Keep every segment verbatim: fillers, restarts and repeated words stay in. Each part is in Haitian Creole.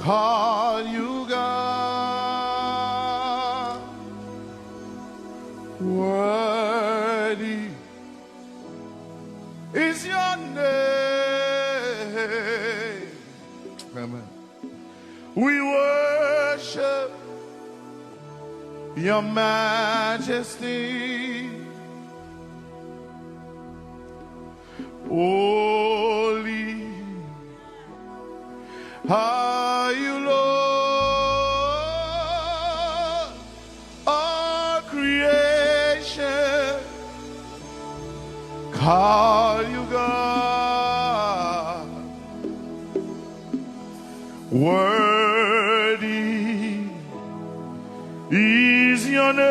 Call you God. Worthy is your name. Amen. We worship your majesty. Holy are you, Lord. All creation call you God. Worthy is your name.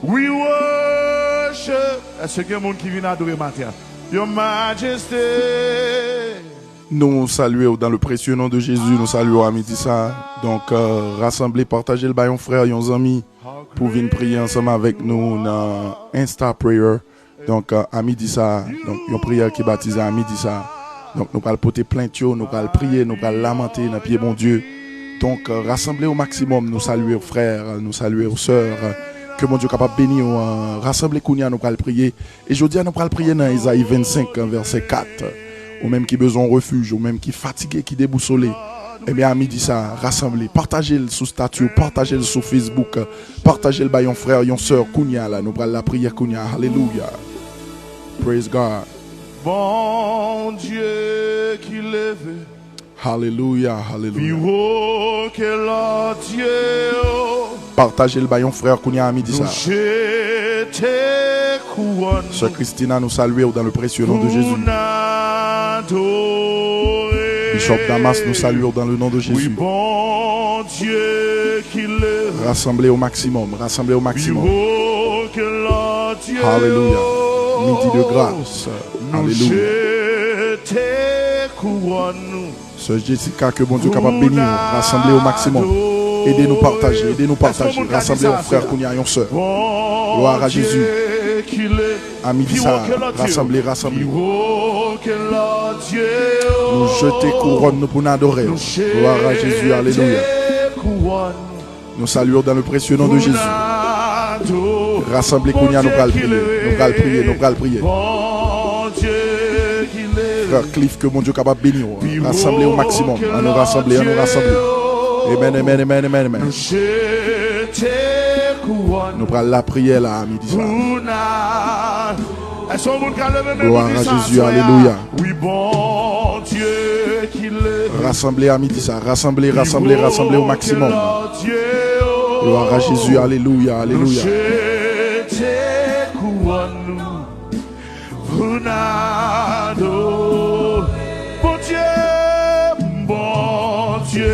We worship. Èske gen moun ki vin adore maten an? Your Majesty. Nou salye w dans le précieux nom de Jésus. Nou salye w a midi sa. Donk, euh, rasanble, pataje l bay yon frè, yon zanmi pou vin priye ansanm avèk nou nan Insta Prayer. Donk, euh, a midi sa, donk, yon priyè ki batize a midi sa. Donk, nou pral pote plent yo, nou pral priye, nou pral lamante nan pye Bondye. Donk, euh, rasanble o maksimòm, nou salye w frè, nou salye w sè, ke Bondye kapab beni w, euh, rasanble kounye a, nou pral priye. E jodi a, nou pral priye nan Ezayi vennsenk, vèsè kat. Ou menm ki bezwen yon refij, ou menm ki fatige, ki debousole, ebyen, a midi sa, rasanble, pataje l sou stati w, pataje l sou Facebook, pataje l bay yon frè, yon sè, kounye a la, nou pral lapriyè kounye a. Alelouya. Praise God. Bondye ki leve Hallelujah, hallelujah. Pi wo ke lòt dye yo. Pataje l bay yon frè kounye a midi sa. Nou jete kouwòn. Sè Christina, nou salye w dans le précieux nom de Jésus. Pou n adore. Bishop Damas, nou salye w dans le nom de Jésus. Wi, Bondye ki leve. Rasanble o maksimòm, rasanble o maksimòm. Pi wo ke lòt dye yo. Hallelujah. Midi de grâce. Nou jete kouwòn nou. Sè Jessica, ke Bondye kapab beni w. Rasanble o maksimòm. Ede nou pataje, ede nou pataje. Rasanble yon frè kounye a, yon sè. Glwa a Jezi. A midi sa, rasanble, rasanble. Nou jete kouwòn nou pou n adore w. Glwa a Jezi, alelouya. Nou salye w dans le précieux nom de Jésus. Rasanble kounye a, nou pral priye, nou pral priye, nou pral priye. Frè Cliff, ke Bondye kapab beni w. Rasanble o maksimòm. Ann nou rasanble, ann nou rasanble. Amen, amen, amen, amen, amen. Nou pral lapriyè la a midi sa. Glwa a Jezi, alelouya. Wi, Bondye ki leve. Rasanble a midi sa, rasanble, rasanble, rasanble o maksimòm. Glwa a Jezi, alelouya, alelouya. Nou jete kouwòn nou pou n adore Bondye, Bondye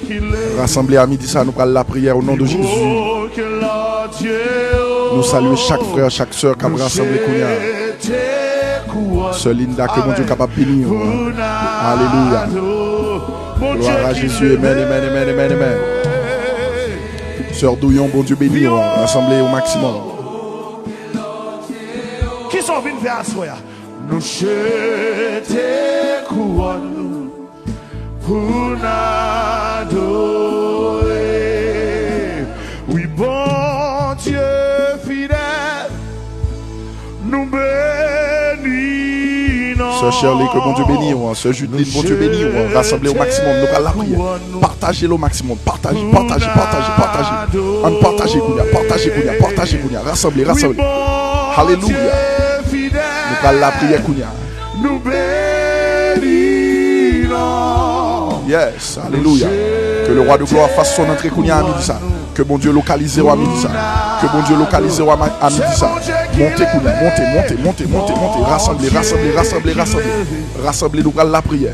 ki leve. Rasanble a midi sa, nou pral lapriyè o non de Jezi. Nou salye chak frè, chak sè k ap rasanble kounye a. Sè Linda, ke Bondye kapab beni w. Alelouya. Glwa a Jezi. Amen, amen, amen, amen, amen. Sè Douyon, Bondye beni w. Rasanble o maksimòm. Kisa w vin fè aswè a? Nou jete kouwòn nou pou n adore. Wi, Bondye fidèl, nou beni non. Sè Shirley, ke Bondye beni w. Sè Judeline, Bondye beni w. Rasanble o maksimòm, nou pral lapriyè. Pataje l o maksimòm. Pataje, pataje, pataje, pataje. Ann pataje kounye a, pataje kounye a, pataje kounye a. Rasanble, rasanble. Alelouya. Nou pral lapriyè kounye a. Nou beni non. Yes, alelouya. Ke le roi de gloire fasse son entrée kounye a a midi sa. Ke Bondye lokalize w a midi sa. Ke Bondye lokalize w a ma- a midi sa. Monte kounye a, monte, monte, monte, monte, monte. Rasanble, rasanble, rasanble, rasanble. Rasanble, nou pral lapriyè.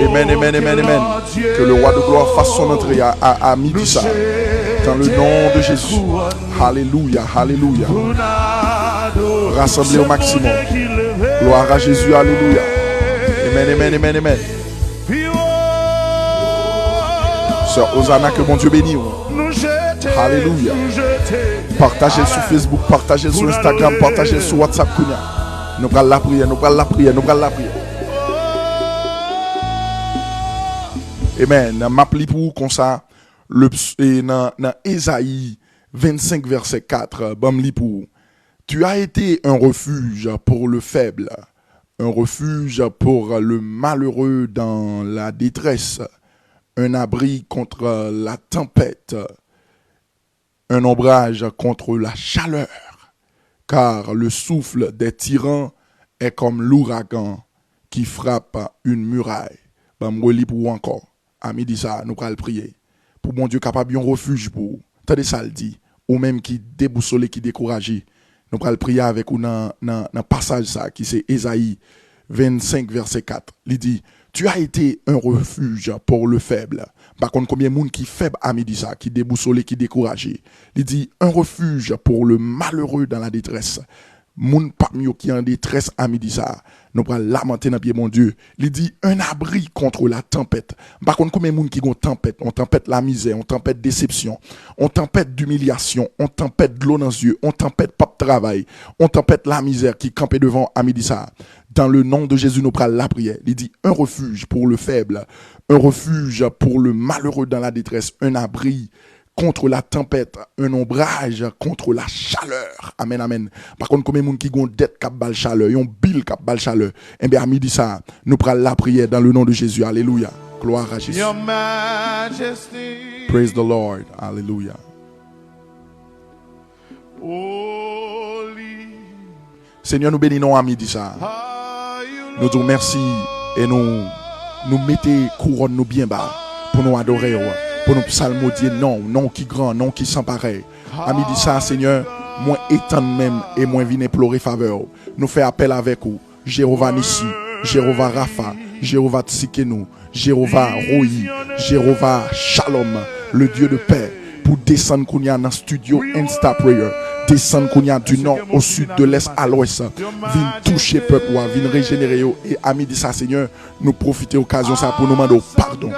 Amen, amen, amen, amen. Que le roi de gloire fasse son entrée à, à, à midi sa. Dans le nom de Jésus. Alelouya, alelouya. Rasanble o maksimòm. Glwa a Jezi, alelouya. Amen, amen, amen, amen. Sè Ozana, ke Bondye beni w. Alelouya. Pataje l sou Facebook, pataje l sou Instagram, pataje l sou WhatsApp kounye a. Nou pral lapriyè, nou pral lapriyè, nou pral lapriyè. Amen. M ap li pou ou konsa, le ps- e nan, nan Ezayi vennsenk, vèsè kat, ban m li pou ou. Tu as été un refuge pour le faible, un refuge pour le malheureux dans la détresse, un abri contre la tempête, un ombrage contre la chaleur, car le souffle des tyrans est comme l'ouragan qui frappe une muraille. Ban m reli pou ou ankò. A midi sa a, nou pral priye pou Bondye kapab yon refij pou ou. Tande sa l di, ou menm ki debousole, ki dekouraje. Nou pral priye avèk ou nan, nan, nan pasaj sa a ki se Ezayi vennsenk, vèsè kat. Li di, Tu as été un refuge pour le faible. M pa konn konbyen moun ki fèb a midi sa a, ki debousole, ki dekouraje. Li di, Un refuge pour le malheureux dans la détresse. Moun pa m yo ki an detrès a midi sa a, nou pral lamante nan pye Bondye. Li di, Un abri contre la tempête. M pa konn konbyen moun ki gon tanpèt, on tanpèt lamizè, on tanpèt desepsyon, on tanpèt dimilyasyon, on tanpèt dlo nan zye, on tanpèt p ap travay, on tanpèt lamizè ki kanpe devan w a midi sa a. Dans le nom de Jésus, nou pral lapriyè. Li di, Un refuge pour le faible, un refuge pour le malheureux dans la détresse, un abri contre la tempête, un ombrage contre la chaleur. Amen, amen. Pa konn konbyen moun ki gon dèt k ap ba l chalè, yon bil k ap ba l chalè. Enben, a midi sa a, nou pral lapriyè dans le nom de Jésus. Alelouya. Gloire à Jésus. Your Majesty. Praise the Lord. Alelouya. Holy. Senyè, nou beni non w a midi sa a. Nou di w mèsi e nou, nou mete kouwòn nou byen ba pou nou adore w, pou nou psalmodye non w, non w ki gran, non w ki san parèy. A midi sa a, Senyè, mwen etann men m e mwen vin enplore favè w. Nou fè apèl avèk ou, Jewova Nisi, Jewova Rafa, Jewova Tsikenu, Jewova Royi, Jewova Shalom, le Dieu de paix, pou desann kounye a nan studio Insta Prayer. Desann kounye a du nord au sud, de l'est à l'ouest. Vin touche pèp ou a, vin rejenere yo. E a midi sa, Senyè, nou pwofite okazyon sa pou nou mande w padon.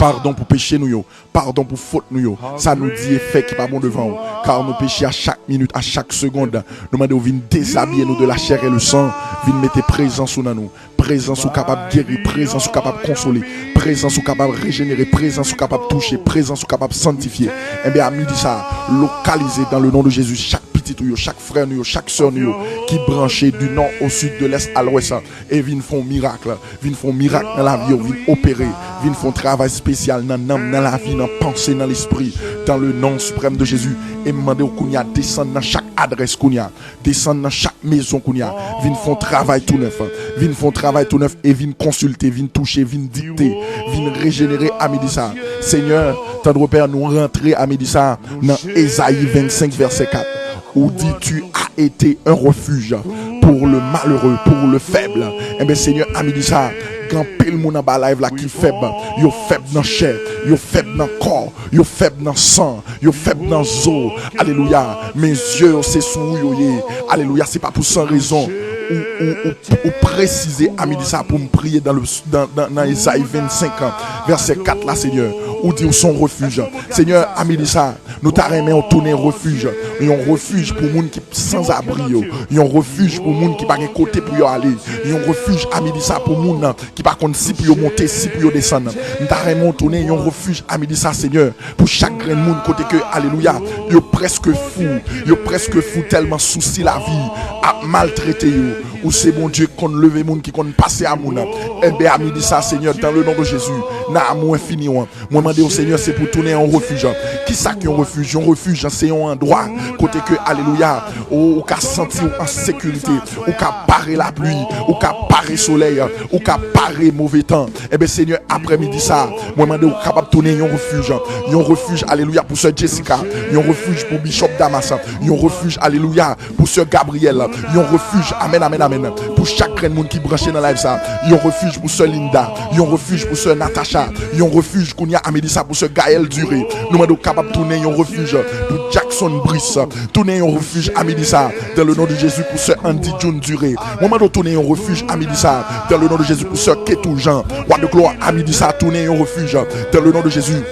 Padon pou peche nou yo, padon pou fot nou yo, sa nou di e fè ki pa bon devan w. Kar nou peche a chak minit, a chak segond. Nou mande w vin dezabiye nou de la chair et le sang, vin mete prezans ou nan nou. Prezans ou kapab geri, prezans ou kapab konsole, prezans ou kapab rejenere, prezans ou kapab touche, prezans ou kapab sanntifye. Enben, a midi sa a, lokalize dans le nom de Jésus chak pitit ou yo, chak frè nou yo, chak sè nou yo ki branche du nord au sud, de l'est à l'ouest, e vin fè yon mirak, vin fè yon mirak nan lavi yo, vin opere, vin fè yon travay espesyal nan nanm, nan lavi, nan panse, nan lespri, dans le nom suprême de Jésus. E m mande w kounye a desann nan chak adrès kounye a. Desann nan chak mezon kounye a. Vin fè yon travay tou nèf. Vin fè yon travay tou nèf e vin konsilte, vin touche, vin dikte, vin rejenere a midi sa a. Senyè, tendre Père, nou rantre a midi sa a nan Ezayi vennsenk, vèsè kat. Ou di, Tu as été un refuge pour le malheureux, pour le faible. Enben, Senyè, a midi sa a, gen anpil moun anba live la ki fèb. Yo fèb nan chè, yo fèb nan kò, yo fèb nan san, yo fèb nan zo. Alelouya. Men zye yo se sou ou yo ye. Alelouya. Se pa pou san rezon ou, ou, ou, ou presize a midi sa pou m priye dans le, dans, dans, dans Ezayi vennsenk, vèsè kat la, Senyè. Ou di w se yon refij. Senyè, a midi sa, nou ta renmen w tounen refij. Yon refij pou moun ki sanzabri yo. Yon refij pou moun ki pa gen kote pou yo ale. Yon refij a midi sa pou moun ki pa konn si pou yo monte, si pou yo desann. M ta renmen w tounen yon refij a midi sa, Senyè, pou chak grenn moun kote ke, alelouya, yo prèske fou, yo prèske fou tèlman sousi lavi ap maltrete yo. Ou se Bondye ki konn leve moun, ki konn pase a moun. Enben, a midi sa, Senyè, dans le nom de Jésus, nan amou enfini w, mwen mande w, Senyè, se pou tounen yon refij. Kisa k yon refij? Yon refij, se yon andwa kote ke, alelouya, ou, ou ka santi w an sekirite, ou ka pare lapli, ou ka pare solèy, ou ka pare move tan. Enben, Senyè, aprèmidi sa, mwen mande w kapab tounen yon refij. Yon refij, alelouya, pou sè Jessica. Yon refij pou Bishop Damas. Yon refij, alelouya, pou sè Gabriel. Yon refij, amèn, amèn, amèn, pou chak grenn moun ki branche nan live sa. Yon refij pou sè Linda. Yon refij pou sè Natacha. Yon refij kounye a a midi sa pou sè Gaël Duré. Nou mande w kapab tounen yon refij pou Jackson Brice. Tounen yon refij a midi sa, dans le nom de Jésus, pou sè Andy June Duré. Mwen mande w tounen yon refij a midi sa, dans le nom de Jésus, pou sè Ketou Jean. Wa de glwa, a midi sa, tounen yon refij, dans le nom de Jésus.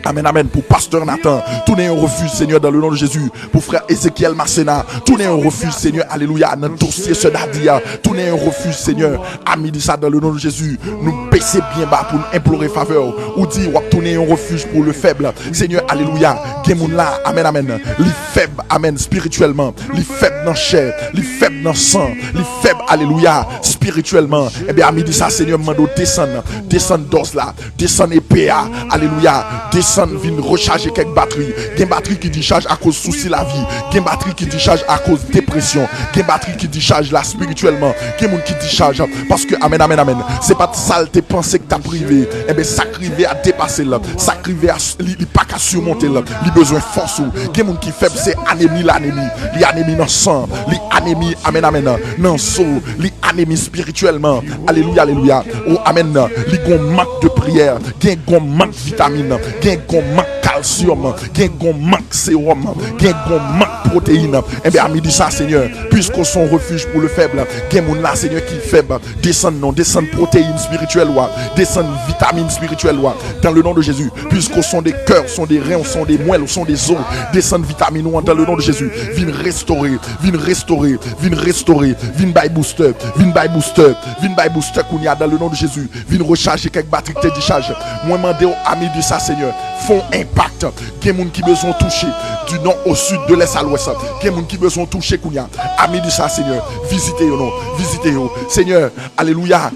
Amèn, amèn. Pou pastè Nathan, tounen yon refij, Senyè, dans le nom de Jésus. Pou frè Ezekiel Masséna, tounen yon refij, Senyè, alelouya, nan dosye sè Dadi a. Tounen yon refij, Senyè, a midi sa, dans le nom de Jésus. Nou bese byen ba pou n enplore favè w. Ou di w ap tounen yon refij pou le fèb. Senyè, alelouya, gen moun la, amèn, amèn, li fèb, amèn, espirityèlman, li fèb nan chè, li fèb nan san, li fèb, alelouya, espirityèlman. Ebyen, a midi sa, Senyè, m mande w desann, desann dòz la, desann epe a, alelouya, desann vin rechaje kèk batri. Gen batri ki dichaj akoz sousi lavi, gen batri ki dichaj akoz depresyon, gen batri ki dichaj la espirityèlman, gen moun ki dichaj paske, amèn, amèn, amèn, se pa t sa l te panse k t ap rive. Enben, sa k rive a depase l, sa k rive a, li, li pa ka simonte l, li bezwen fòs ou. Gen moun ki fèb, se anemi l anemi, li anemi nan san, li anemi, amèn, amèn, nan zo, li anemi espirityèlman. Alelouya, alelouya. O, amèn. Li gon mank de priyè, gen gon mank vitamin, gen gon mank kalsyòm, gen gon mank sewòm, gen gon mank pwoteyin. Enben, a midi sa, Senyè, piske w se yon refij pou le fèb, gen moun la, Senyè, ki fèb. Desann non, desann pwoteyin espirityèl ou a, desann vitamin espirityèl ou a, dans le nom de Jésus. Puisque w se yon de kè, w se yon de ren, w se yon de mwèl, w se yon de zo, desann vitamin ou an dans le nom de Jésus. Vin restore, vin restore, vin restore, vin bay booster, vin bay booster, vin bay booster kounye a dans le nom de Jésus. Vin rechaje kèk batri ki te dichaj. Mwen mande w a midi sa, Senyè, fè yon enpak. Gen moun ki bezwen w touche, du nord au sud, de l'est à l'ouest. Gen moun ki bezwen w touche kounye a. A midi sa, Senyè, vizite yo non, vizite yo. Senyè, alelouya.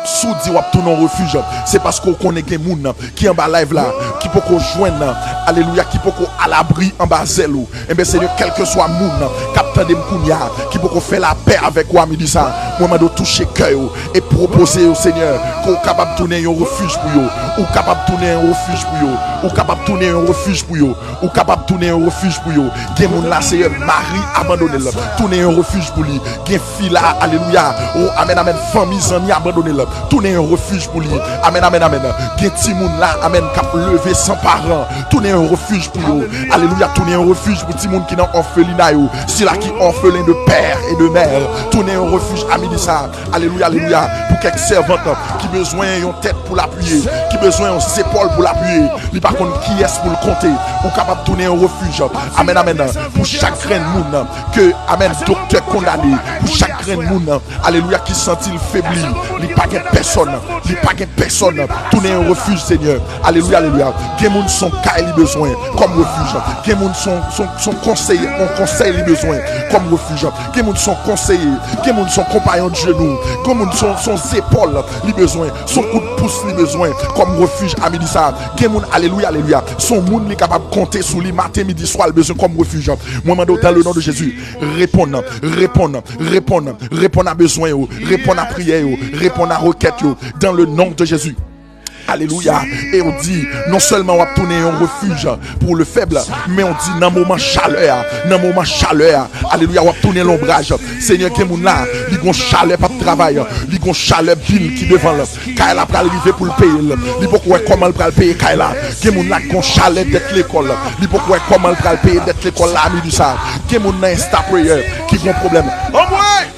Si w di w ap tounen yon refij, se paske w konnen gen moun ki anba live la, ki poko jwenn, alelouya, ki poko alabri anba zèl ou. Enben, Senyè, kèlkeswa moun k ap tande m kounye a, ki poko fè lapè avèk ou a midi sa, mwen mande w touche kè yo e pwopoze yo, Senyè, ke w kapab tounen yon refij pou yo. Ou kapab tounen yon refij pou yo. Ou kapab tounen yon refij pou yo. Ou kapab tounen yon refij pou yo. Gen moun la, Senyè, mari abandone l, tounen yon refij pou li. Gen fi la, alelouya. O, amèn, amèn. Fanmi, zanmi abandone l, tounen yon refij pou li. Amèn, amèn, amèn. Gen timoun la, amèn, k ap leve san paran, tounen yon refij pou yo. Alelouya, tounen yon refij pou timoun ki nan òfelina yo. Sila ki orphelin de père et de mère, tounen yon refij a midi sa. Alelouya, alelouya. Pou kèk sèvant ki bezwen yon tèt pou l apiye, ki bezwen yon zepòl pou l apiye, li pa konn kiyès pou l konte. Ou kapab tounen yon refij. Amèn, amèn. Pou chak grenn moun ke, amèn, doktè kondane, pou chak grenn moun, alelouya, ki santi l febli, li pa gen pèsòn, li pa gen pèsòn, tounen yon refij, Senyè. Alelouya, alelouya. Gen moun se yon kay li bezwen kòm refij. Gen moun se yon, se yon, se yon konsèy, yon konsèy li bezwen kòm refij. Gen moun se yon konseye. Gen moun se yon konpayon de jenou. Gen moun se yon, se yon zepòl li bezwen. Se yon kout pous li bezwen kòm refij a midi sa. Gen moun, alelouya, alelouya, se yon moun li kapab konte sou li maten, midi, swa, li bezwen kòm refij. Mwen mande w dans le nom de Jésus, reponn, reponn, reponn, reponn a bezwen yo, reponn a priyè yo, reponn a rekèt yo, dans le nom de Jésus. Alelouya. E w di, non sèlman w ap tounen yon refij pou le fèb, men w di nan moman chalè a, nan moman chalè a, alelouya, w ap tounen lonbraj. Senyè, gen moun la, li gon chalè p ap travay, li gon chalè bil ki devan l. Kay la pral rive pou l peye l. Li poko wè kòman l pral peye kay la. Gen moun la ki gon chalè dèt lekòl. Li poko wè kòman l pral peye dèt lekòl la a midi sa. Gen moun nan Insta Prayer ki gon pwoblèm. Anmwey!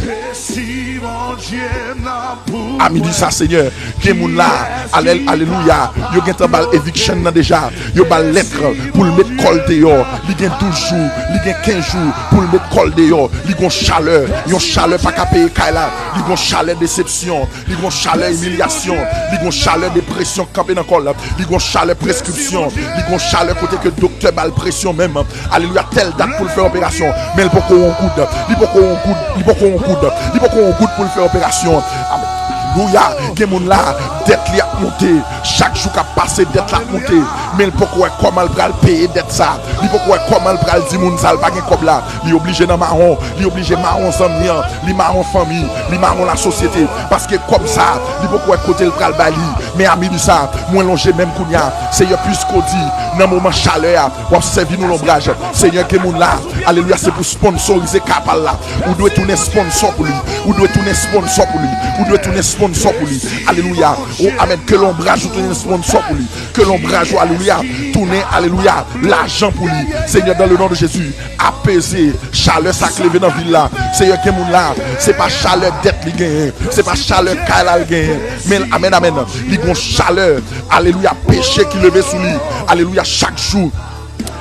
A midi sa, Senyè, gen moun la, ale-, alelouya, yo gentan ba l eviction nan deja. Yo ba l lèt pou l met kò l deyò. Li gen douz jou, li gen kenz jou pou l met kò l deyò. Li gon chalè, yon chalè pa ka peye kay la. Li gon chalè desepsyon, li gon chalè imilyasyon, li gon chalè depresyon k kanpe nan kò l, li gon chalè preskripsyon, li gon chalè kote ke doktè ba l presyon menm. Alelouya, tèl dat pou l fè operasyon, men l poko yon goud, li poko yon goud, li poko yon goud, li poko yon goud pou l fè operasyon. Alelouya, gen moun la, dèt li ap monte, chak jou k ap pase, dèt la ap monte, men l poko wè kòman l pral peye dèt sa, li poko wè kòman l pral di moun sa, l pa gen kòb la, li oblije nan mawon, li oblije mawon zanmi an, li mawon fanmi, li mawon lasosyete, paske kòb sa, li poko wè kote l pral bay li. Men a midi sa, mwen lonje men m kounye a, Senyè, piske w di, nan moman chalè a, w ap sèvi nou lonbraj. Senyè, gen moun la, alelouya, se pou sponsorize kay pa l la. Ou dwe tounen sponsò pou li. Ou dwe tounen sponsò pou li. Ou dwe tounen sponsò pou li. Alelouya. Oh, amèn. Ke lonbraj ou tounen sponsò pou li. Ke lonbraj ou, alelouya, tounen, alelouya, lajan pou li. Senyè, dans le nom de Jésus, apeze chalè sa k leve nan vil la. Senyè, gen moun la, se pa chalè dèt li genyen, se pa chalè kay la l genyen. Men, amèn, amèn. Li gon chalè, alelouya, peche ki leve sou li. Alelouya, chak jou.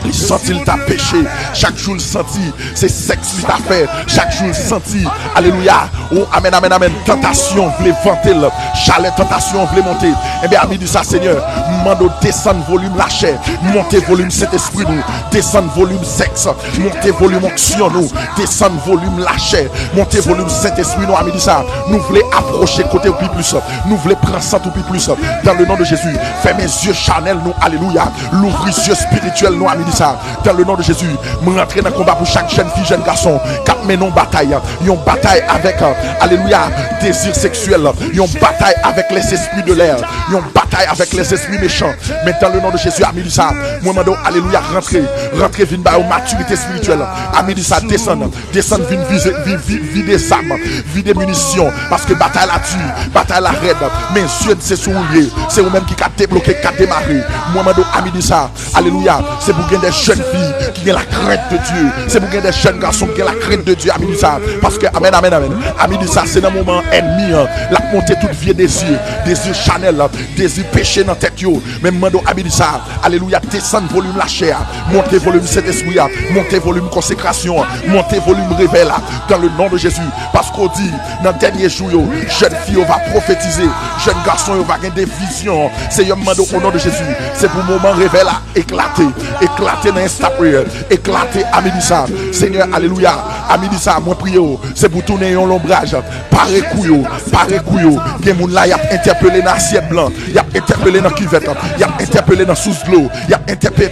Li santi l ta peche. Chak jou l santi se sèks li ta fè. Chak jou l santi, alelouya, oh, amèn, amèn, amèn, tantasyon vle vante l. Chalè tantasyon vle monte. Enben, a midi sa, Senyè, m mande w desann volim lachè, monte volim Sentespri nou. Desann volim sèks, monte volim onksyon nou. Desann volim lachè, monte volim Sentespri nou. A midi sa, nou vle apwoche kote w pi plis. Nou vle pran sant ou pi plis. Dans le nom de Jésus, fèmen zye chanèl nou, alelouya. Louvri zye espirityèl nou a midi sa. Dans le nom de Jésus, mwen rantre nan konba pou chak jèn fi, jèn gason k ap mennen yon batay. Yon batay avèk, alelouya, dezi seksyèl. Yon batay avèk les esprits de l'air. Yon batay avèk les esprits méchants. Men dans le nom de Jésus, a midi sa, mwen mande w, alelouya, rantre. Rantre vin ba yo matirite espirityèl. A midi sa, desann. Desann vin vize, vi, vi, vide zam, vide minisyon. Paske batay la di, batay la rèd. Men zye n se sou ou l ye. Se ou menm ki ka debloke, ki ka demare. Mwen mande w a midi sa. Alelouya. Se pou gen de jèn fi ki gen la crainte de Dieu. Se pou gen de jèn gason ki gen la crainte de Dieu a midi sa. Paske, amèn, amèn, amèn. A midi sa, se nan moman ènmi an l ap monte tout vye dezi. Dezi chanèl, dezi peche nan tèt yo. Men m mande w a midi sa. Alelouya, desann volim lachè a, monte volim Sentespri a, monte volim konsekrasyon an, monte volim revèy la. Dans le nom de Jésus, paske w di, nan dènye jou yo, jèn fi yo va pwofetize, jèn gason yo va gen de vizyon. Senyè, m mande w, o non de Jezi, se pou moman revèy la eklate, eklate nan Instagram, eklate a midi sa. Senyè, alelouya, a midi sa, mwen priye w, se pou tounen yon lonbraj. Pare kou yo, pare kou yo. Gen moun la, y ap entèpele nan asyèt blan, y ap entèpele nan kivèt, y ap entèpele nan sous dlo, y ap entèpele,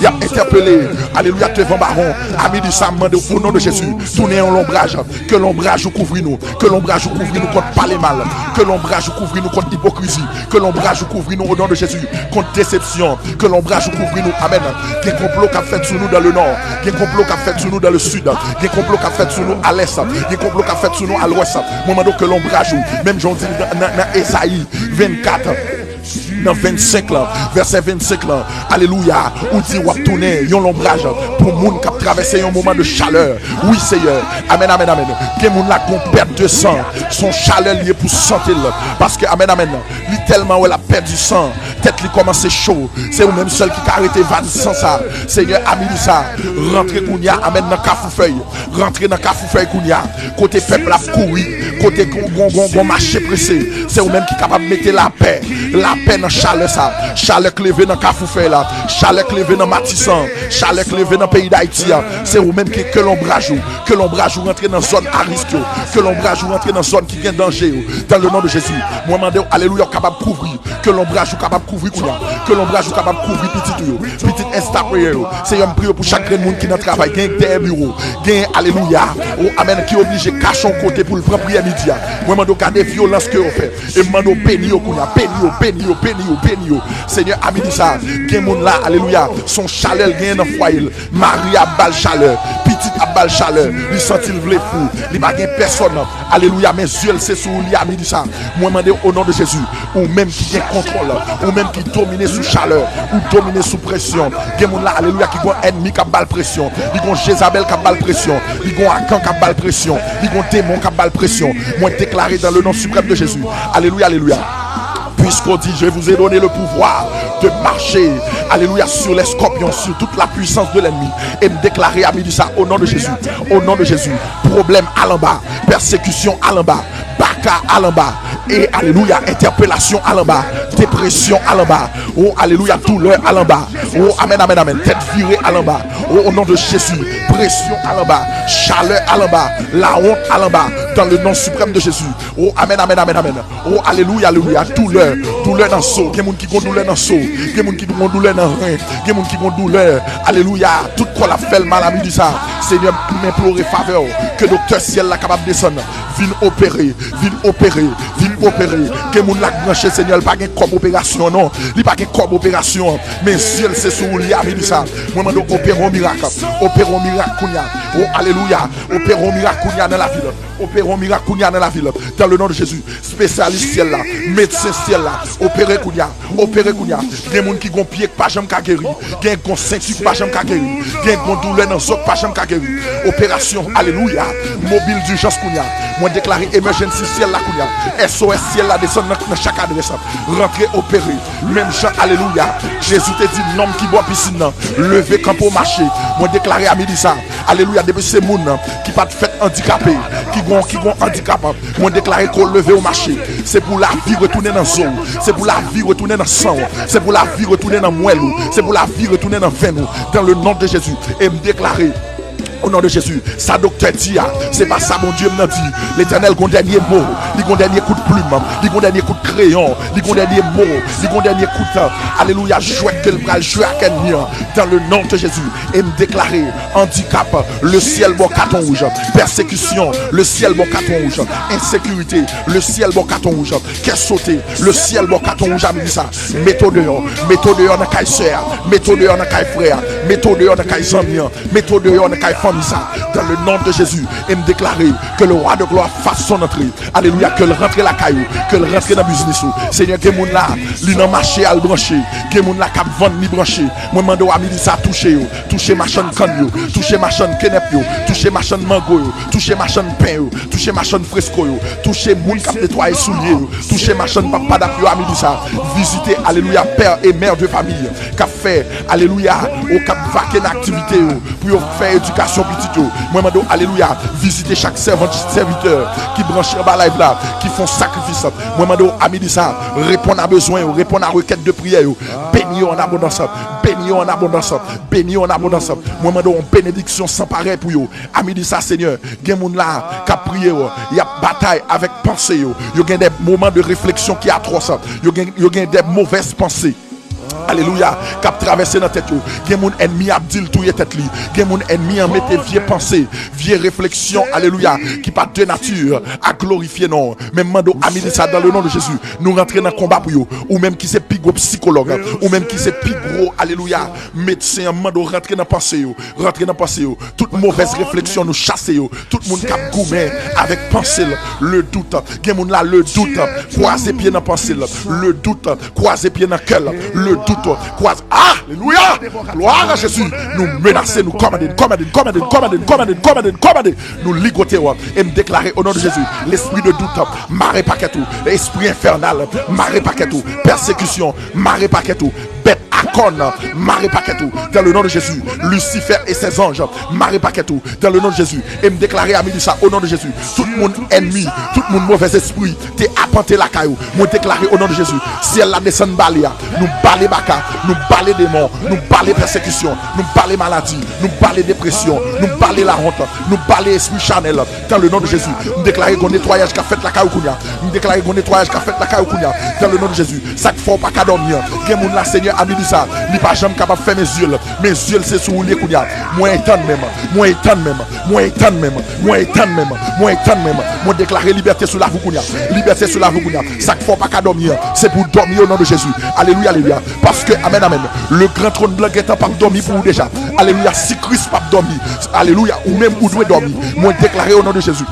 y ap entèpele, alelouya, devan bawon. A midi sa, m mande w, o non de Jezi, tounen yon lonbraj. Ke lonbraj ou kouvri nou, ke lonbraj ou kouvri nou kont pale mal, ke lonbraj ou kouvri nou kont ipokrizi, ke lonbraj ou kouvri nou, o non de Jezi, kont desepsyon. Ke lonbraj ou kouvri nou. Amèn. Gen konplo k ap fèt sou nou dans le nord. Gen konplo k ap fèt sou nou dans le sud. Gen konplo k ap fèt sou nou a lès. Gen konplo k ap fèt sou nou a lwès. Mwen mande w ke lonbraj ou, menm jan w di l nan, nan, nan Ezayi vennkat, nan vennsenk lan, vèsè vennsenk lan, alelouya, ou di w ap tounen yon lonbraj pou moun k ap travèse yon moman de chalè. Wi, Seyè. Amèn, amèn, amèn. Gen moun la k gon pèt de san. Se yon chalè l ye pou sante l. Paske, amèn, amèn, li tèlman wè l ap pèdi san, tèt li kòmanse cho. Se ou menm sèl ki ka rete vàn san sa. Senyè, a midi sa, rantre kounye a, amèn, nan Kafou Fèy. Rantre nan Kafou Fèy kounye a. Kote pèp la ap kouri, kote gon, gon, gon, gon mache prese. Se ou menm ki kapab mete lapè, lapè nan chalè sa. Chalè k leve nan Kafou Fèy la, chalè k leve nan Matisan, chalè k leve nan peyi Dayiti a. Se ou menm ki, ke lonbraj ou, ke lonbraj ou rantre nan zòn a risk yo, ke lonbraj ou rantre nan zòn ki gen danje yo. Dans le nom de Jésus, mwen mande w, alelouya, ou kapab kouvri. Ke lonbraj ou kapab kouvri kounye a. Ke lonbraj ou kapab kouvri pitit ou yo. Pitit Insta Prayer yo. Senyè, m priye pou chak grenn moun ki nan travay. Gen dèyè biwo. Gen, alelouya. O, amèn, ki oblije kache yon kote pou l pran priyè midi a. Mwen mande w gade vyolans ke yo fè. E m mande w beni yo kounye a. Beni yo, beni yo, beni yo, beni yo. Senyè, a midi sa, gen moun la, alelouya. Se yon chalè l genyen nan fwaye l. Mari ap ba l chalè, pitit ap ba l chalè, li santi l vle fou, li pa gen pèsòn. Alelouya, men zye l se sou ou li a midi sa. Mwen mande w o non de Jezi, ou menm ki gen kontwòl, ou menm ki domine sou chalè, ou domine sou presyon. Gen moun la, alelouya, ki gon ènmi k ap ba l presyon, li gon Jezabèl k ap ba l presyon, li gon Akan k ap ba l presyon, li gon demon k ap ba l presyon. Mwen deklare dans le nom suprême de Jésus. Alelouya, alelouya. Puisqu'on dit, je vous ai donné le pouvoir de marcher, alléluia, sur les scorpions, sur toute la puissance de l'ennemi. E m deklare a midi sa, o non de Jezi, o non de Jezi, pwoblèm al anba, pèsekisyon al anba, baka al anba, e alelouya, entèpelasyon al anba, depresyon al anba, o alelouya, doulè al anba, o amèn, amèn, amèn, tèt vire al anba, o, o non de Jezi, presyon al anba, chalè al anba, lawont al anba, dans le nom suprême de Jésus, o amèn, amèn, amèn, amèn. O, alelouya, alelouya. Doulè, doulè nan zo. Gen moun ki gon doulè nan zo. Gen moun ki gon doulè nan ren. Gen moun ki gon doulè, alelouya, tout kò l ap fè l mal a midi sa. Senyè, m enplore favè w. Ke doktè syèl la kapab desann. Vin opere, vin opere, vin opere. Gen moun la k branche, Senyè, li pa gen kòb operasyon, non. Li pa gen kòb operasyon. Men zye l se sou ou li a midi sa. Mwen mande w opere yon mirak. Opere yon mirak kounye a. Oh, alelouya. Opere yon mirak kounye a nan lavi l. Opere yon mirak kounye a nan lavi l. Dans le nom de Jésus. Espesyalis syèl la. Medsen syèl la. Opere kounye a. Opere kounye a. Gen moun ki gon pye k pa janm ka geri. Gen gon senti k pa janm ka geri. Gen gon doulè nan zo k pa janm ka geri. Operasyon. Alelouya. Mobil dijans kounye a. Mwen deklare emergency syèl la kounye a. S O S syèl la desann nan, nan chak adrès. Rantre opere. Menm jan, alelouya, Jezi te di nonm ki bò pisin nan, leve kanpe w mache. Mwen deklare a midi sa, alelouya, depi se moun nan ki pa t fèt andikape, ki gon, ki gon andikap, mwen deklare ke w leve w mache. Se pou lavi retounen nan zo w. Se pou lavi retounen nan san w. Se pou lavi retounen nan mwèl ou. Se pou lavi retounen nan venn ou. Dans le nom de Jésus. E m deklare, o non de Jezi, sa doktè di a, se pa sa Bondye m nan di. Letènèl gon dènye mo, li gon dènye kout plim, li gon dènye kout kreyon, li gon dènye mo, li gon dènye kout, alelouya, jwèt ke l pral jwe ak ènmi an. Dans le nom de Jésus, e m deklare, andikap, le syèl ba w katon wouj, pèsekisyon, le syèl ba w katon wouj, ensekirite, le syèl ba w katon wouj, kè sote, le syèl ba w katon wouj a midi sa. Mete w deyò, mete w deyò nan kay sè a, mete w deyò nan kay frè a, mete w deyò nan kay zanmi an, mete w deyò nan kay fanmi sa. Dans le nom de Jésus, e m deklare que le roi de gloire fasse son entrée. Alelouya, ke l rantre lakay ou, ke l rantre nan biznis ou. Senyè, gen moun la, li nan mache al branche. Gen moun la k ap vann, li branche. Mwen mande w a midi sa, touche yo. Touche machann kann yo. Touche machann kenèp yo. Touche machann mango yo. Touche machann pen yo. Touche machann fresko yo. Touche moun k ap netwaye soulye yo. Touche machann papadap yo a midi sa. Vizite, alelouya, pè e mè de famiy k ap fè, alelouya, ou k ap vake nan aktivite yo pou yo fè edikasyon pitit yo. Mwen mande w, alelouya, vizite chak sèvant, sèvitè ki branche anba live la, ki fè yon sakrifis. Mwen mande w a midi sa, reponn a bezwen yo, reponn a rekèt de priyè yo. Beni yo an abondans. Beni yo an abondans. Beni yo an abondans. Mwen mande w yon benediksyon san parèy pou yo. A midi sa, Senyè, gen moun la k ap priye w, y ap batay avèk panse yo. Yo gen de moman de refleksyon ki atwòs. Yo gen, yo gen de movèz panse. Alelouya, k ap travèse nan tèt yo. Gen moun ènmi ap di l touye tèt li. Gen moun ènmi an mete vye panse, vye refleksyon, alelouya, ki pa de nati a glorifye non w. Men m mande w a midi sa, dans le nom de Jésus, nou rantre nan konba pou yo. Ou menm ki se pi gwo sikològ, ou menm ki se pi gwo, alelouya, medsen an, m mande w rantre nan panse yo. Rantre nan panse yo. Tout movèz refleksyon nou chase yo. Tout moun k ap goumen avèk panse l, le dout. Gen moun la, le dout kwaze pye nan panse l. Le dout kwaze pye nan kè l. Le dout kwaze. Alelouya! Glwa a Jezi! Nou menase, nou kòmande, nou kòmande, nou kòmande, nou kòmande, nou kòmande, nou kòmande, nou kòmande. Nou ligote w. E m deklare, o non de Jezi, lespri de dout, mare pakèt ou. Espri enfènal, mare pakèt ou. Pèsekisyon, mare pakèt ou. Bèt a kòn, mare pakèt ou. Dans le nom de Jésus, Lucifer et ses anges, mare pakèt ou. Dans le nom de Jésus, e m deklare a midi sa, o non de Jezi, tout moun ènmi, tout moun movèz espri te apante lakay ou. Mwen deklare, o non de Jezi, syèl la desann bale a. Nou bale baka, nou bale demon, nou bale pèsekisyon, nou bale maladi, nou bale depresyon, nou bale lawont, nou bale espri chanèl. Dans le nom de Jésus, m deklare gon netwayaj k ap fèt lakay ou kounye a. M deklare gon netwayaj k ap fèt lakay ou kounye a. Dans le nom de Jésus, sa k fè w pa ka dòmi an. Gen moun la, Senyè, a midi sa, li pa janm kapab fèmen zye l. Men zye l se sou ou l ye kounye a. Mwen etann men m. Mwen etann men m. Mwen etann men m. Mwen etann men m. Mwen etann men m. Mwen deklare libète sou lavi w kounye a. Libète sou lavi w kounye a. Sa k fè w pa ka dòmi an, se pou w dòmi o non de Jezi. Alelouya, alelouya. Paske, amèn, amèn, le gran twòn blan gentan p ap dòmi pou ou deja. Alelouya, si Kris p ap dòmi, alelouya, ou menm ou dwe dòmi. Mwen deklare o non de Jezi.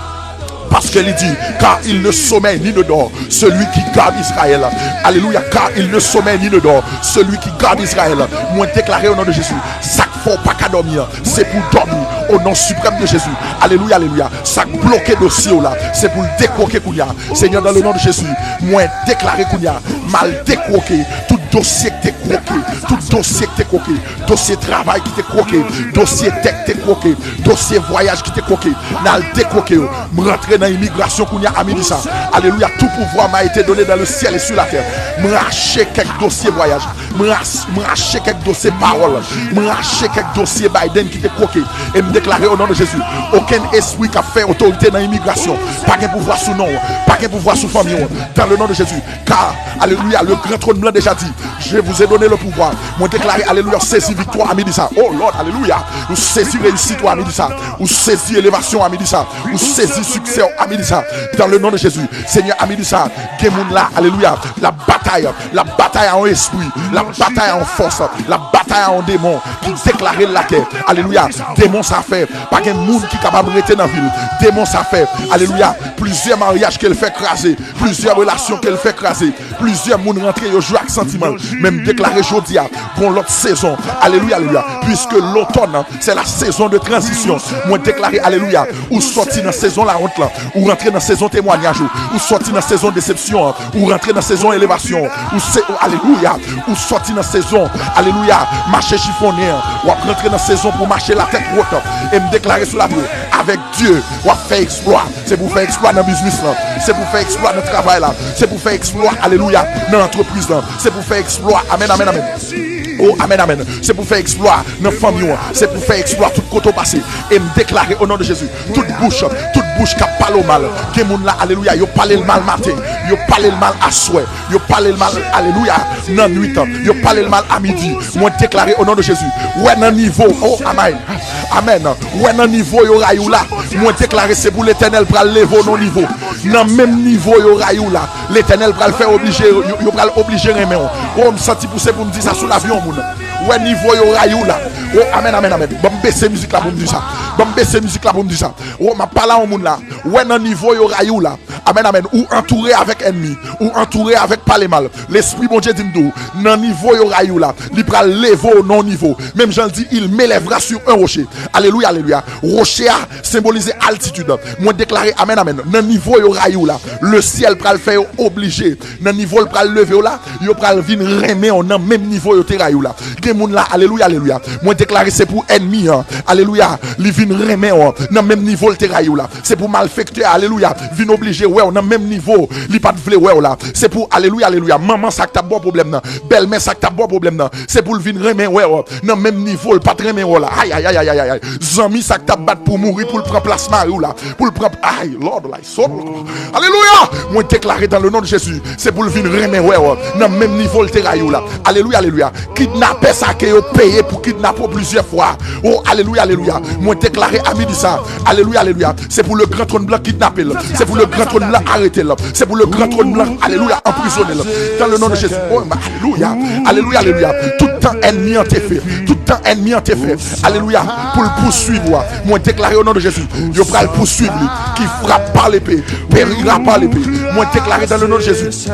Paske li di, car il ne sommeille ni ne dort, celui qui garde Israël. Alelouya, car il ne sommeille ni ne dort, celui qui garde Israël. Mwen deklare o non de Jezi, sa k fè w pa ka dòmi an, se pou w dòmi o non siprèm de Jezi. Alelouya, alelouya. Sa k bloke dosye w la, se pou l dekwoke kounye a. Senyè, dans le nom de Jésus, mwen deklare kounye a, m al dekwoke tout dosye k te kwoke, tout dosye k te kwoke, dosye travay ki te kwoke, dosye dèt te kwoke, dosye vwayaj ki te kwoke, n al dekwoke yo. M rantre nan imigrasyon kounye a, a midi sa. Alelouya, tout pouvwa m'a été donné dans le ciel et sur la terre. M rache kèk dosye vwayaj. M ras-, m rache kèk dosye pawòl. M rache kèk dosye Biden ki te kwoke. E m deklare o non de Jezi, okenn espri k ap fè otorite nan imigrasyon pa gen pouvwa sou non w, pa gen pouvwa sou fanmi w. Dans le nom de Jésus. Car, alelouya, le gran twòn blan deja di, je vous ai donné le pouvoir. Mwen deklare, alelouya, sezi viktwa a midi sa. Oh Lord, alelouya. Ou sezi reyisit ou a midi sa. Ou sezi elevasyon a midi sa. Ou sezi siksè w a midi sa. Dans le nom de Jésus. Senyè, a midi sa, gen moun la, alelouya, l ap batay batay, l ap batay a yon espri, l ap batay a yon fòs, l ap batay a yon demon ki deklare l lagè. Alelouya. Demon sa fè pa gen moun ki kapab rete nan vil. Demon sa fè, alelouya, plizyè maryaj ke l fè kraze, plizyè relasyon ke l fè kraze, plizyè moun rantre yo jwe ak santiman l. Men m deklare jodi a, gon lòt sezon. Alelouya, alelouya. Puiske lotòn, c'est la saison de transition. Mwen deklare, alelouya, ou sòti nan sezon lawont lan, ou rantre nan sezon temwanyaj ou, ou sòti nan sezon desepsyon an, ou rantre nan sezon elevasyon an, ou se, alelouya, ou sòti nan sezon, alelouya, mache chifonnen an, w ap rantre nan sezon pou mache latèt wot. E m deklare sou lavi w, avèk Dye, w ap fè eksplwa. Se pou fè eksplwa nan biznis lan. Se pou fè eksplwa nan travay la. Se pou fè eksplwa, alelouya, nan antrepriz lan. Se pou fè eksplwa. Amèn, amèn, amèn. Oh, amèn, amèn. Se pou fè eksplwa nan fanmi w. Se pou fè eksplwa tout kote w pase. E m deklare, o non de Jezi, tout bouch, tout bouch k ap pale w mal. Gen moun la, alelouya, yo pale l mal maten. Yo pale l mal aswè. Yo pale l mal, alelouya, nan nwit. Yo pale l mal a midi. Mwen deklare, o non de Jezi, wè nan nivo, oh, amèn. Amèn. Wè nan nivo yo rayi w la. Mwen deklare se pou Letènèl pral leve w nan nivo. Nan menm nivo yo rayi w la, Letènèl pral fè oblije, yo, yo pral oblije renmen w. Oh, m santi pou se pou m di sa sou lavi yon moun. Wè nivo yo rayi w la. Oh, amèn, amèn, amèn. Ban m bese mizik la pou m di sa. Ban m bese mizik la pou m di sa. Oh, m ap pale a yon moun la. Wè nan nivo yo rayi w la. Amèn, amèn. Ou antoure avèk ènmi. Ou antoure avèk pale mal. Lespri Bondye di m di w, nan nivo yo rayi w la, li pral leve w nan yon nivo. Menm jan l di, il m'élèvera sur un rocher. Alelouya, alelouya. Woche a senbolize altitid. Mwen deklare, amèn, amèn. Nan nivo yo rayi w la, lesyèl pral fè yo oblije. Nan nivo l pral leve w la, yo pral vin renmen w nan menm nivo yo te rayi w la. Gen moun la, alelouya, alelouya. Mwen deklare se pou ènmi an, alelouya, li vin renmen w nan menm nivo l te rayi w la. Se pou malfektè, alelouya, vin oblije wè w nan menm nivo li pa t vle wè w la. Se pou, alelouya, alelouya, manman sa k t ap ba w pwoblèm nan, bèlmè sa k t ap ba w pwoblèm nan, se pou l vin renmen wè w nan menm nivo l pa t renmen wè w la. Ay, ay, ay, ay, ay, ay. Zanmi sa k t ap bat pou mouri, pou l pran plas mari w la, pou l pran, ay, Lord, like, so, alelouya. Mwen deklare dans le nom de Jésus, se pou l vin renmen wè w nan menm nivo l te rayi w la. Alelouya, alelouya. Kidnapè sa ke yo peye pou kidnape w plizyè fwa. Oh, alelouya, alelouya. Mwen deklare a midi sa, alelouya, alelouya, se pou le gran twòn blan kidnape l. Se pou le gran twòn blan arete l. Se pou le gran twòn blan, alelouya, anprizone l. Dans le nom de Jésus. Oh, alelouya. Alelouya, alelouya. Tout tan ènmi an te fè, tout tan ènmi an te fè, alelouya, pou l pouswiv ou a, mwen deklare o non de Jezi, yo pral pouswiv li. Qui frappe par l'épée périra par l'épée. Mwen deklare dans le nom de Jésus,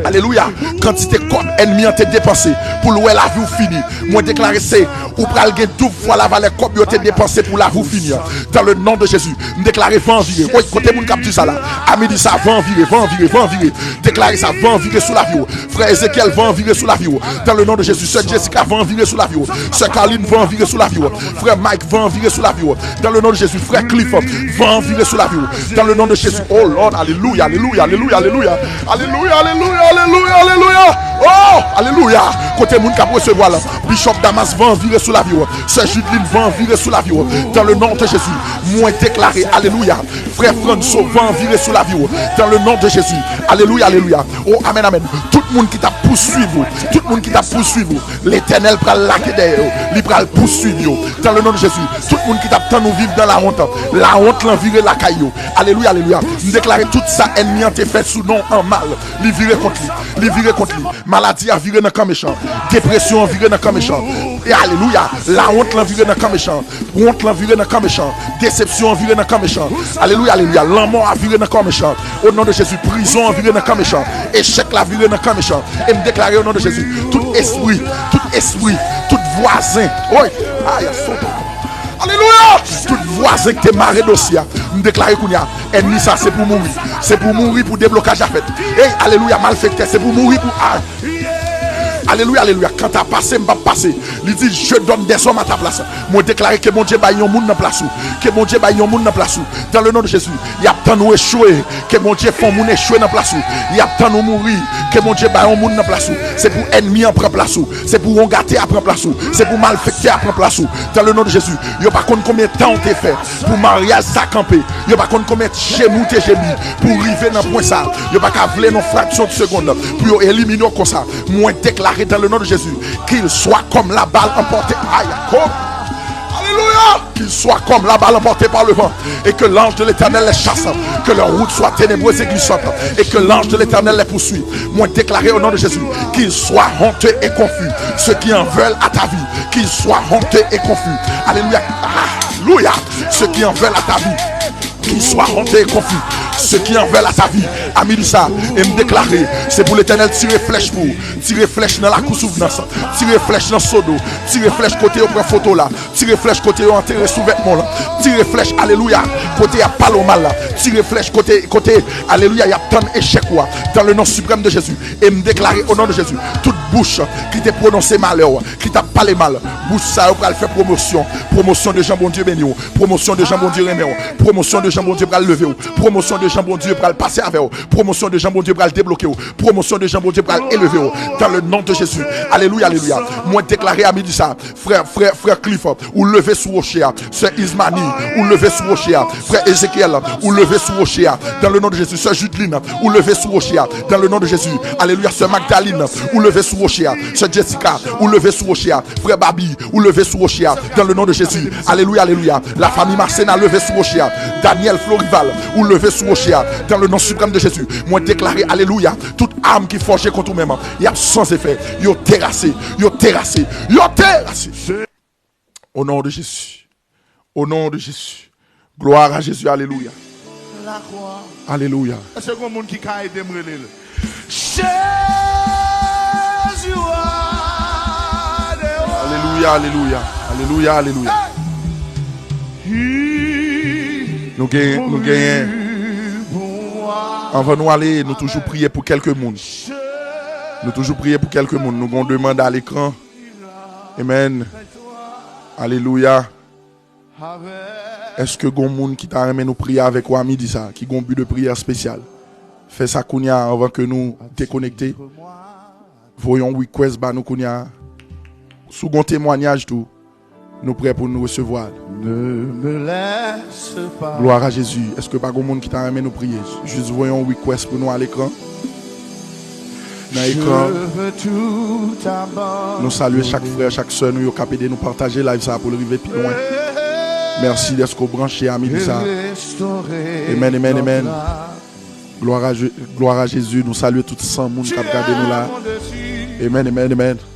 alelouya, kantite kòb ènmi an te depanse pou l wè lavi w fini, mwen deklare se ou pral gen doub fwa lavalè kòb yo te depanse pou lavi w fini an. Dans le nom de Jésus, m deklare van an vire. Woy, kote moun k ap di sa la? A midi sa, van an vire, van an vire, van an vire. Deklare sa, van an vire sou lavi w. Frè Ezekiel, van an vire sou lavi w. Dans le nom de Jésus, sè Jessica, van an vire sou lavi w. Sè Carline, van an vire sou lavi w. Frè Mike, van an vire sou lavi w. Dans le nom de Jésus, frè Cliff, van an vire sou lavi w. Dans le nom de Jésus. Oh Lord, alelouya, alelouya, alelouya, alelouya. Alelouya, alelouya, alelouya, alelouya. Oh, alelouya. Kote moun k ap resevwa la? Bishop Damas, van an vire sou lavi w. Sè Judeline, van an vire sou lavi w. Dans le nom de Jésus, mwen deklare, alelouya, frè Franso, van an vire sou lavi w. Dans le nom de Jésus, alelouya, alelouya. Oh, amèn, amèn. Tout moun ki t ap pouswiv ou, tout moun ki t ap pouswiv ou, Letènèl pral lage dèyè yo, li pral pouswiv yo. Dans le nom de Jésus, tout moun ki t ap tann ou viv nan lawont, lawont lan vire lakay yo. Alelouya, alelouya. M deklare tout sa ènmi an te fè sou non an mal, li vire kont li, li vire kont li. Maladi a vire nan kan mechan. Depresyon an vire nan kan mechan. E alelouya, lawont lan vire nan kan mechan. Wont lan vire nan kan mechan. Desepsyon an vire nan kan mechan. Alelouya, alelouya. Lanmò a vire nan kan mechan. O non de Jezi, prizon an vire nan kan mechan. Echèk la vire nan kan mechan. E m deklare o non de Jezi, tout espri, tout espri, tout vwazen, oy, aya soto. Alelouya! Tout vwazen ki te mare dosye a, m deklare kounye a, ènmi sa se pou mouri. Se pou mouri pou deblokaj la fèt. Ey, alelouya, malfektè, se pou mouri pou a. Alelouya, alelouya. Kanta pase, m p ap pase. Li di, je donne des hommes à ta place. Mwen deklare ke Bondye bay yon moun nan plas ou. Ke Bondye bay yon moun nan plas ou. Dans le nom de Jésus, y ap tann ou echwe. Ke Bondye fè yon moun echwe nan plas ou. Y ap tann ou mouri. Ke Bondye bay yon moun nan plas ou. Se pou ènmi an pran plas ou. Se pou wongatè a pran plas ou. Se pou malfektè a pran plas ou. Dans le nom de Jésus, yo pa konn konbyen tan ou te fè pou maryaj sa kanpe. Yo pa konn konbyen jemi w te jemi pou w rive nan pwen sa. Yo pa ka vle nan fraksyon de segonn pou yo elimine w konsa. Mwen deklare dans le nom de Jésus, qu'il soit comme la balle emportée. Aya, kom. Alléluia. Qu'ils soient comme la balle emportée par le vent, et que l'ange de l'Éternel les chasse, que leur route soit ténébreuse et glissante, et que l'ange de l'Éternel les poursuive. Mwen deklare o non de Jezi, qu'ils soient honteux et confus, ceux qui en veulent à ta vie, qu'ils soient honteux et confus. Alléluia. Alléluia. Ceux qui en veulent à ta vie, qu'ils soient honteux et confus, ceux qui en veulent à ta vie. A midi sa, e m deklare, se pou Letènèl tire flèch pou ou. Tire flèch nan Lakou Souvnans, tire flèch nan Sodo, tire flèch kote yo pran foto la, tire flèch kote yo antere souvètman w lan, tire flèch, alelouya, kote y ap pale w mal la, tire flèch kote, kote, alelouya, y ap tann echèk ou a, dans le nom suprême de Jésus. E m deklare o non de Jezi, tout bouch ki te pwononse malè w, ki t ap pale mal, bouch sa yo pral fè pwomosyon, pwomosyon de jan Bondye beni w, pwomosyon de jan Bondye renmen w, pwomosyon de jan Bondye pral leve w, pwomosyon de jan Bondye pral pase avè w, pwomosyon de jan Bondye pral debloke w, pwomosyon de jan Bondye pral eleve w, dans le nom de Jésus. Alelouya, alelouya. Mwen deklare a midi sa, frè, frè, frè Cliff, ou leve sou woche a. Sè Ismani, ou leve sou woche a. Frè Ezekyèl, ou leve sou woche a. Dans le nom de Jésus. Sè Judeline, ou leve sou woche a. Dans le nom de Jésus. Alelouya. Sè Magdalene, ou leve sou woche a. Sè Jessica, ou leve sou woche a. Frè Babi, ou leve sou woche a. Dans le nom de Jésus. Alelouya, alelouya. Lafanmi Masena leve sou woche a. Daniel Florival, ou leve sou woche a. Dans le nom suprême de Jésus. Mwen deklare, alelouya, tout arm ki fòje kont ou menm, y ap san efè. Yo terase, yo terase, yo terase. Au nom de Jésus. Au nom de Jésus. Gloire à Jésus. Alléluia. Lakwa. Alléluia. Èske gon moun ki ka ede m rele l? Jezi a deyò. Alléluia, alléluia. Alléluia, alléluia. Nou genyen, nou genyen. Anvan nou ale, nou toujou priye pou kèlke moun. Nou toujou priye pou kèlke moun. Nou gon demann a lekran. Amen. Alelouya. Èske gon moun ki ta renmen nou priye avèk ou a midi sa, ki gon bi de priyè espesyal? Fè sa kounye a anvan ke nou dekonekte. Voye yon request ba nou kounye a. Si w gon temwanyaj tou, nou prè pou nou resevwa l. Glwa a Jezi. Èske pa gon moun ki ta renmen nou priye? Jis voye yon request pou nou a lekran. Nan ekran. Nou salye chak frè, chak sè nou yo k ap ede nou pataje live sa pou l rive pi lwen. Mèsi dèske w branche a midi sa. Amen, amen, amen. Glwa a Je-, glwa a Jezi. Nou salye tout san moun k ap gade nou la. Amen, amen, amen.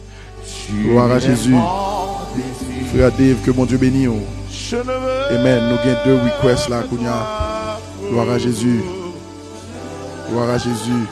Glwa a Jezi. Frè Dave, ke Bondye beni w. Amen. Nou gen de request la kounye a. Glwa a Jezi. Glwa a Jezi.